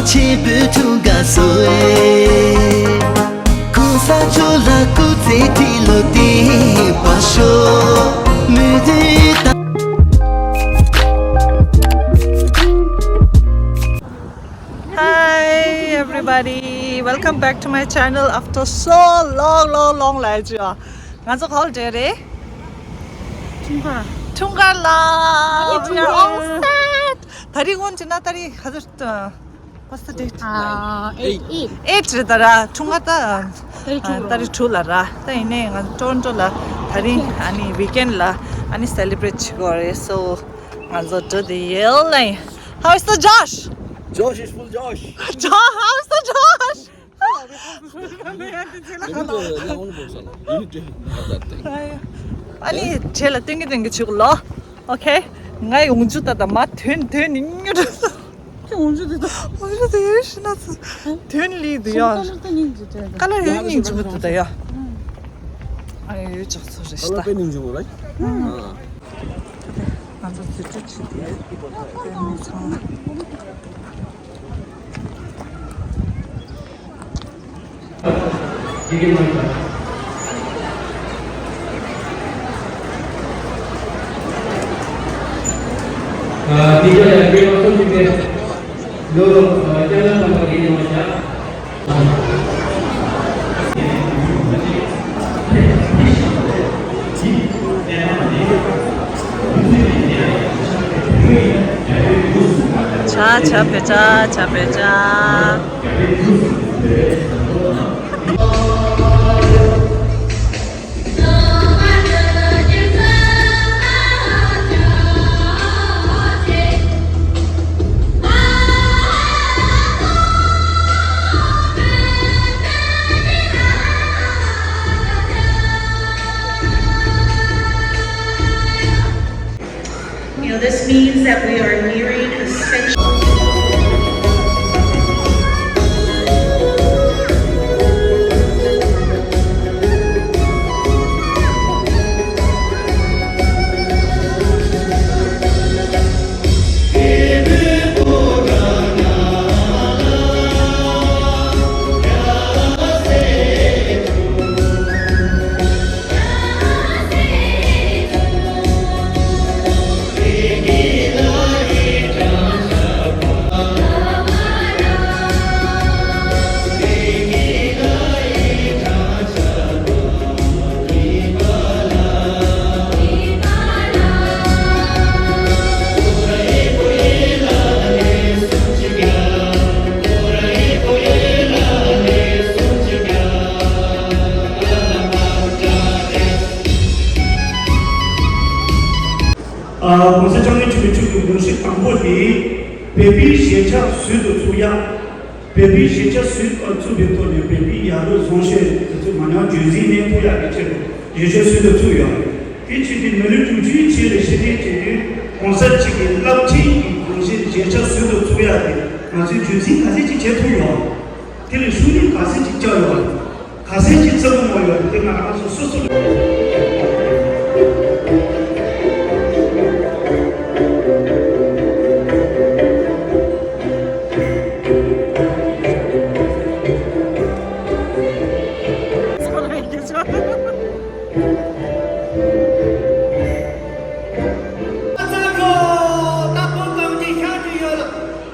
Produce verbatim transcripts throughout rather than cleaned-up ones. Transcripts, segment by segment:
ཆེ་བུ་ཐུང་ག་སོ་ཨེ། གོང་ས་མཆོག་ལ་སྐུ་ཚེ་ཁྲི་ལོ་བརྟན་པར་ཤོག་མི་དེ་ད། Hi everybody, welcome back to my channel after so long, long, long. ལ་ཅི་ང་ཚོ་ག་པར་འགྲོ་རེད། འཁྲུངས་སྐར། འཁྲུངས་སྐར་ལ། We are all set. ད་རིང་འོན་ཅི་ན་ད་རིང་ག་ཚོད། What's the date? Uh, eight. Eight རེད་ད་ར། འཁྲུངས་སྐར་ད། ད་རིང་དྲུག་ལ་ར། ད་ཡིན་ནའི་ང་ཊོ་རོན་ཊོ་ལ་ད་རིང་ཨ་ནི་ཝིག་ཨེན་ལ་ཨ་ནི་སེ་ལི་བྷི་རེཊ་བྱེད་དགོས་རེད། So ང་ཚོ་འགྲོ་དེ་ཡོད་ལ། How is the Josh? Josh is full Josh. Josh, how is the Josh? ཨ་ནི་བྱས་ལ་སྟོན་གི་སྟོན་གི་བྱེད་དགོས་ལོ། Okay. ང་ཡོང་རྒྱུ་ད་ད་མ་དོན་དོན་ནི་ཉོ་འགྲོ་སོང་། ཁྱོད་འོང་རྒྱུ་དེ་དང་། འོང་རྒྱུ་དེ་ཡོད་ཤི་ན་ཚོ། དོན་ལི་དུ་ཡོད། ཀ་ལ་ཡོད་སྙིང་རྗེ་མོ་དེ་ད་ཡོད། ཨ་ཡོད་ཅག་ཚོ་རེ་ཤི་ད། ཀ་ལ་དཔེ་སྙིང་རྗེ་མོ་རེད། ང་ཚོ་རྩིས་སྤྲོད་བྱེད་དེ་དཔེ་མི་ཚང་། ཆ་ཆ་པེ་ཆ་ཆ་པེ་ཆ། You know, this means that we are nearing a century. ཨ། གོང་ས་སྐྱབས་མགོན་ཆེན་པོ་མཆོག་གི་དགོངས་གཞི་དང་པོ་དེ་བོད་པའི་གཞིས་ཆགས་ཟུར་དུ་ཚུགས་ཡག་བོད་པའི་གཞིས་ཆགས་ཟུར་དུ་ཚུགས་པའི་ཐོག་ནས་བོད་པའི་ཡ་རབས་བཟང་སྤྱོད་དེ་ཚོ་མ་ཉམས་རྒྱུན་འཛིན་གནས་ཐུབ་ཡག་གི་ཆེད་དུ་གཞིས་ཆགས་ཟུར་དུ་ཚུགས་ཡོད། དེ་བྱས་ཏེ་མི་ལོ་དྲུག་ཅུའི་རྗེས་ལ་ཕྱིར་འཐེན་བྱེད་དུས་གོང་ས་མཆོག་གི་རླབས་ཆེན་གྱི་དགོངས་གཞི་གཞིས་ཆགས་ཟུར་དུ་ཚུགས་ཡག་དེ་ང་ཚོས་རྒྱུན་འཛིན་ག་ཚད་ཅིག་བྱེད་ཐུབ་ཡོད། དེ་ལ་ཤུགས་སྣོན་ག་ཚད་ཅིག་བརྒྱབ་ཡོད། ག་ཚད་ཅིག་བརྩི་དགོས་མ་ཡོད་དེ་ང་རང་ཚོ་སོ་སོ་ལ།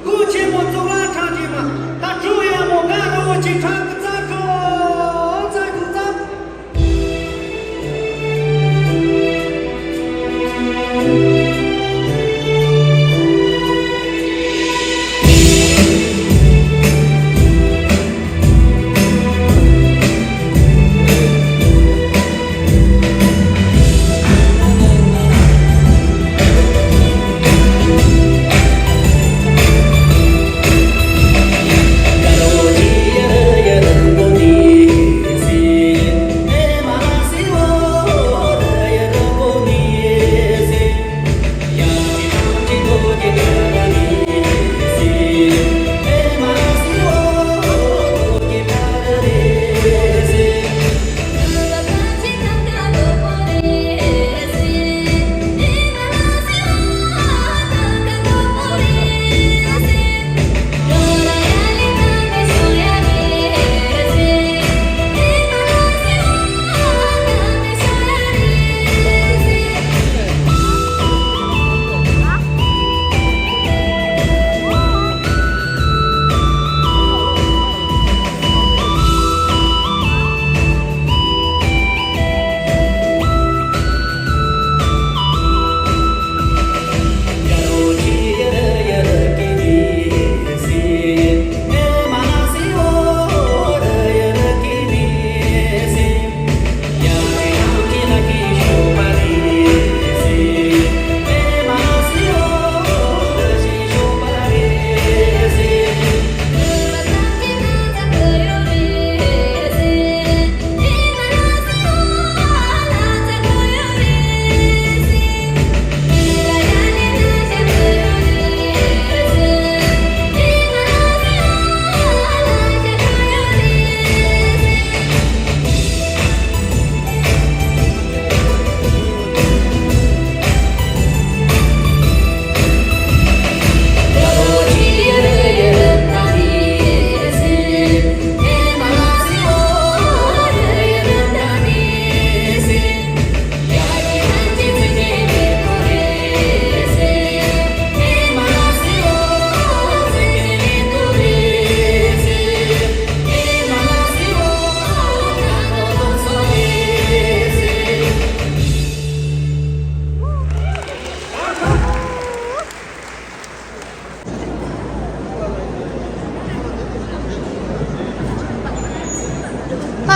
སྐུ་ཆེན་མོ་གཙུག་ལག་ཁྲག་གི་མ། ད་གྲུ་ཡག་མོ་ག་རུ་བོ་ཆེ་ཁྲག་གི་རྩ་ཁོ། རྩ་ཁོ་རྩ།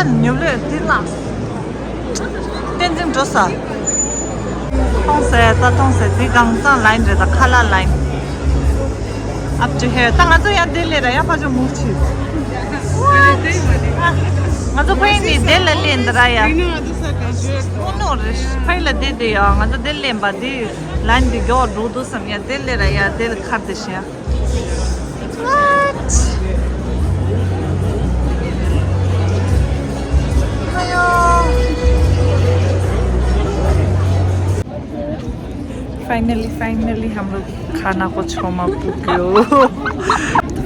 ཉུབ་ལོས་དེ་ལགས། བསྟན་འཛིན་འགྲོ་ས། མཐོང་ཟེར་ད་མཐོང་ཟེར་དེ་གང་ཚང་ལ་ཡིན་རེད། ད་ཁ་ལག་ལ་ཡིན། Up to here. ད་ང་ཚོ་ཡང་དེ་ལས་ར་ཡ་ཕ་ཇོ་མུག་ཆི། ང་ཚོ་ཕ་ཡིན་ནི་དེ་ལ་ལེན་འདི་ར་ཡ། ཨོ་ནོ་རེ་ཕ་ཡིན་ལ་དེ་དེ་ཡ། ང་ཚོ་དེ་ལེན་པ་དེ་ལ་ཡིན་དེ་མགྱོགས་འགྲོ་འདུག་བསམ་ཡ། དེ་ལས་ར་ཡ་དེ་ལ་ཁར་དེ་ཤ། What? Finally, finally, हम लोग खाना को छोमा पुग्यो।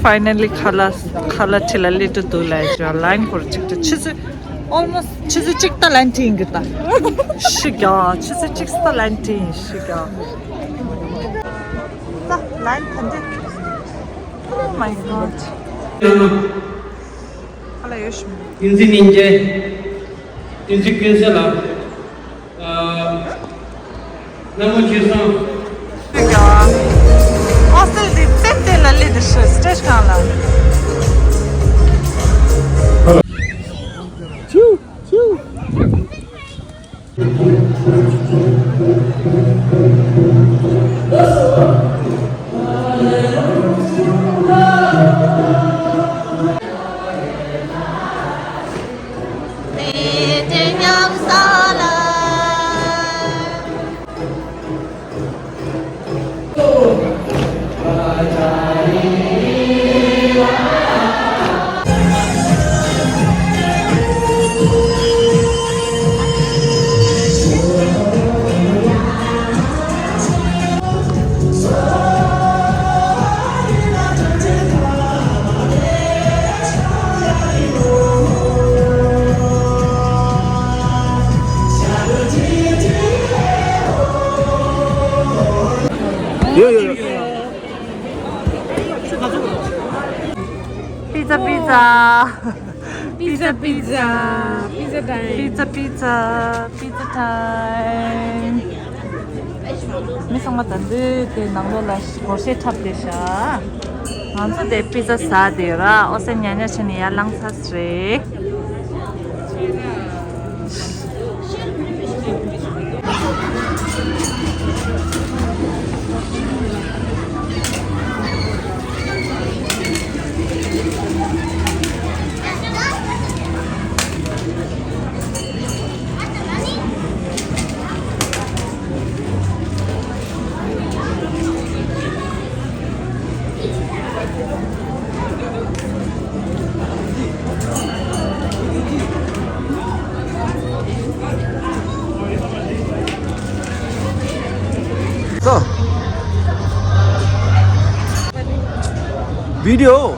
Finally, खाला खाला ठेला लेट दो लाए जो लाइन पर चिक तो छे से almost छे से चिक ता लाइन टिंग ता। शिगा, छे से चिक ता लाइन टिंग शिगा। ད་ལན་ཕན་ཏེ། Oh my god. ཨ་ལ་ཡོད་ཤི། ཏིན་ཙི་སྙིང་རྗེ། ཏིན་ཙི་ཀུན་གསལ་ལ། ཨ། ན་མོ་ཆོས་བཟང་། ཨོ་སེལ་དེ་ཏན་ཏན་ལ་ལི་དི་ཤི་སི་ཊེ་ཇི་སྒང་ལ། ཆུ་ཆུ། ཡོ་ཡོ་ཡོ། Pizza, pizza. Pizza, pizza. Pizza time. Pizza, pizza. Pizza time. མི་ཚང་མ་ད་འདི་དེ་ནང་ལོགས་ལ་སྒོར་གཞས་འཁྲབ་བསྡད་ཤག་ང་ཚོ་དེ་པི་ཛ་ཟ་བསྡད་ར། ཨོ་སེ་ཉ་ཉ་བྱས་ནས་ཡར་ལངས་ཚར་རེད། So, video.